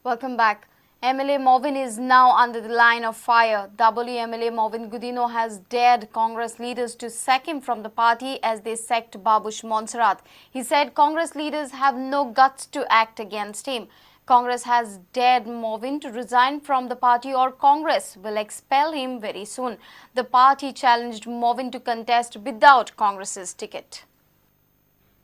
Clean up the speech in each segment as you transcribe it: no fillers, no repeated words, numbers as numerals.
Welcome back. MLA Mauvin is now under the line of fire. Dabolim MLA Mauvin Godinho has dared Congress leaders to sack him from the party as they sacked Babush Monserrate. He said Congress leaders have no guts to act against him. Congress has dared Mauvin to resign from the party or Congress will expel him very soon. The party challenged Mauvin to contest without Congress's ticket.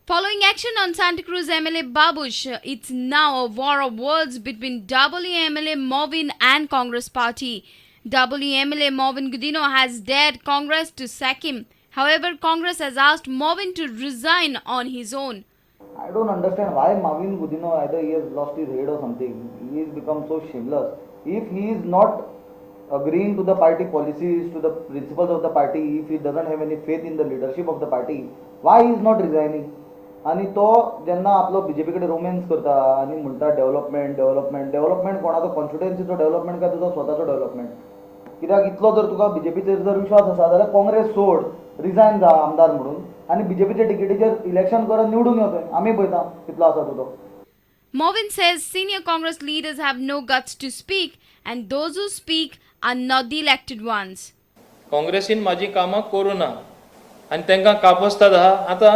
Following action on Santa Cruz MLA Babush, it's now a war of words between Dabolim MLA Mauvin and Congress Party. Dabolim MLA Mauvin Godinho has dared Congress to sack him. However, Congress has asked Mauvin to resign on his own. I don't understand why Mauvin Godinho, either he has lost his head or something. He has become so shameless. If he is not agreeing to the party policies, to the principles of the party, if he doesn't have any faith in the leadership of the party, why he is not resigning? आनी तो जेन्ना आपलो BJP कडेन romance करता आनी म्हणटा development, development, development, कोणाचो कॉन्स्टिट्युएन्सीचो development काय तुजो स्वताचो डेव्हलपमेंट? कित्याक इतलो जर तुका बीजेपीचेर जर विश्वास आसा जाल्यार काँग्रेस सोड, रिजायन जा आमदार म्हणून आनी बीजेपीच्या टिकेटीचेर इलेक्शन कर, निवडून यो थंय. आमी पळयता कितलो आसा तो. Mauvin says senior Congress leaders have no guts to speak and those who speak are not the elected ones. काँग्रेसीन म्हाजी कामां करूं ना आनी तांकां कापस्ताद आहा. आतां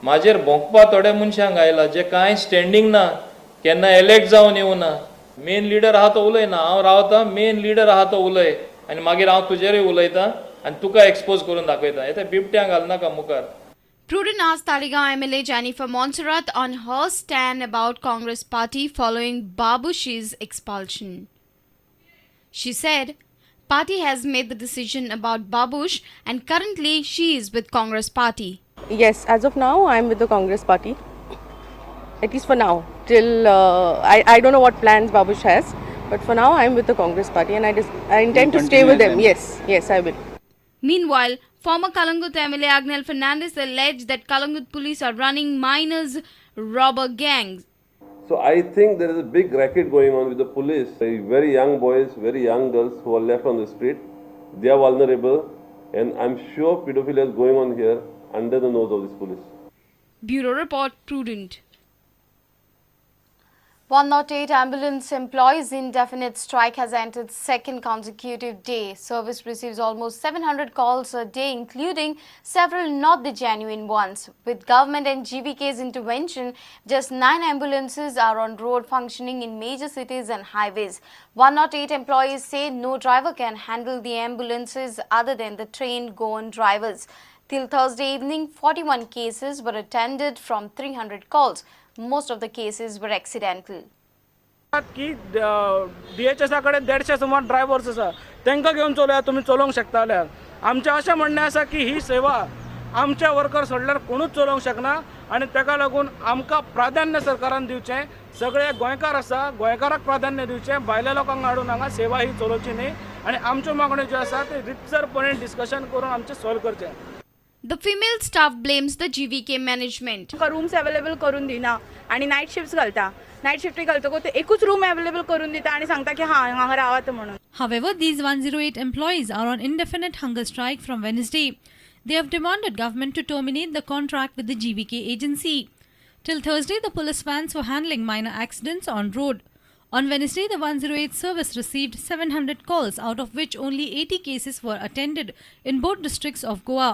म्हाजेर भोंकपा थोड्या मनशांक आयला जे कांय स्टँडींग ना, केन्ना एलेक्ट जावन येवना. मेन लिडर आहा तो उलयना. हांव रावता, मेन लिडर आहा तो उलय आनी मागीर हांव तुजेरूय उलयता आनी तुका एक्सपोज करून दाखयता. हे ते बिबट्यांक घालनाका मुखार. Prudent asked Taleigao MLA Jennifer Monserrate on her stand about Congress party following Babush's expulsion. She said, party has made the decision about Babush and currently she is with Congress party. Yes, as of now, I am with the Congress party. At least for now. Till I don't know what plans Babush has, but for now, I am with the Congress party and I intend to stay with them. Yes, I will. Meanwhile, former Calangute MLA Agnel Fernandez alleged that Calangute police are running minors robber gangs. So I think there is a big racket going on with the police. Very young boys, very young girls who are left on the street, they are vulnerable, and I'm sure pedophilia is going on here under the nose of this police. Bureau Report, Prudent. 108 ambulance employees' indefinite strike has entered second consecutive day. Service receives almost 700 calls a day, including several not the genuine ones. With government and GVK's intervention, just 9 ambulances are on road functioning in major cities and highways. 108 employees say no driver can handle the ambulances other than the trained Goan drivers. Till Thursday evening, 41 cases were attended from 300 calls. Most of the cases were accidental. की D H एसा कडेन 150 सुमार drivers आसा, तांकां घेवन चलोया, तुमी चलोवंक शकता जाल्यार. आमचें अशें म्हणणें आसा की ही सेवा आमचे वर्कर सोडल्यार कोणूच चलोवंक शकना आनी ताका लागून आमकां प्राधान्य सरकारान दिवचें. सगळे गोंयकार आसा, गोंयकाराक प्राधान्य दिवचें. भायल्या लोकांक हाडून हांगा सेवा ही चलोवची न्ही आनी आमच्यो मागण्यो ज्यो आसा ते रितसरपणे डिस्कशन करून आमचें सॉल्व करचें. The female staff blames the GVK management. तुमकां रूम्स अवेलेबल करून दिना आनी नायट शिफ्ट्स घालता. नायट शिफ्टी घालतकूच ते एकूच रूम अवेलेबल करून दिता आनी सांगता की हां, हांगा रावात म्हणून. However, these 108 employees are on indefinite hunger strike from Wednesday. They have demanded government to terminate the contract with the GVK agency. Till Thursday, the police vans were handling minor accidents on road. On Wednesday, the 108 service received 700 calls, out of which only 80 cases were attended in both districts of Goa.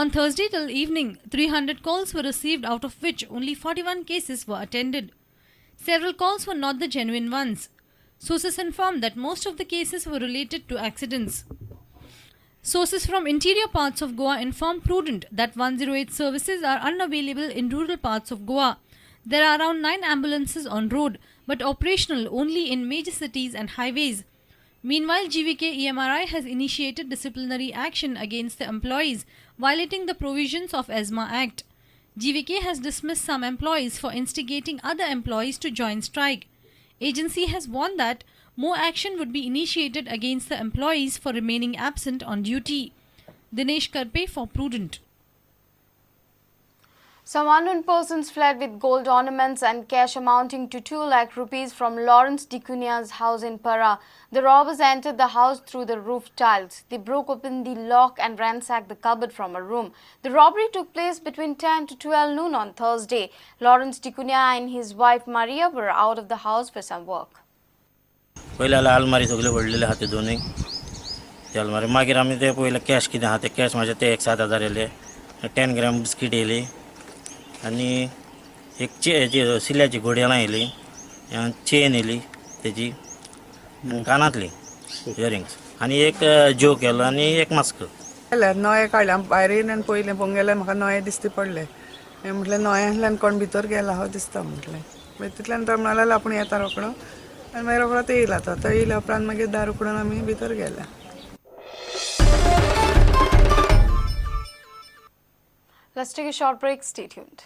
On Thursday till evening, 300 calls were received, out of which only 41 cases were attended. Several calls were not the genuine ones. Sources informed that most of the cases were related to accidents. Sources from interior parts of Goa informed Prudent that 108 services are unavailable in rural parts of Goa. There are around 9 ambulances on road, but operational only in major cities and highways. Meanwhile, GVK EMRI has initiated disciplinary action against the employees violating the provisions of ESMA Act. GVK has dismissed some employees for instigating other employees to join strike. Agency has warned that more action would be initiated against the employees for remaining absent on duty. Dinesh Karpe for Prudent. Some unknown persons fled with gold ornaments and cash amounting to 2 lakh rupees from Lawrence D'Cunha's house in Parra. The robbers entered the house through the roof tiles. They broke open the lock and ransacked the cupboard from a room. The robbery took place between 10 to 12 noon on Thursday. Lawrence D'Cunha and his wife Maria were out of the house for some work. पयले जाल्यार आलमारी सगळ्यो व्हडलेले आहा ते दोनूय ते आलमारी. मागीर आमी ते पयले कॅश कितें आहा ते कॅश म्हाजे ते एक 7,000 येयले, 10 ग्रॅम बिस्कीट येयली आनी एक चे हेजी सिल्याची घोडयाळां येयली, चेन येयली तेजी आनी कानांतली इयरिंग्स आनी एक जोक येयलो आनी एक मास्क. जाल्यार नळे काडले आमी, भायर येयले आनी पयलें पळोवंक गेल्यार म्हाका नळे दिसती पडले. हांवें म्हटलें, नळ्यांतल्यान कोण भितर गेला हो दिसता म्हटलें. मागीर तितल्यान तो म्हणलो, आपूण येता रोकडो. आनी मागीर रोकडो तो येयला. तो येयल्या उपरांत मागीर दार उकडून आमी भितर गेले. Let's take a short break. Stay tuned.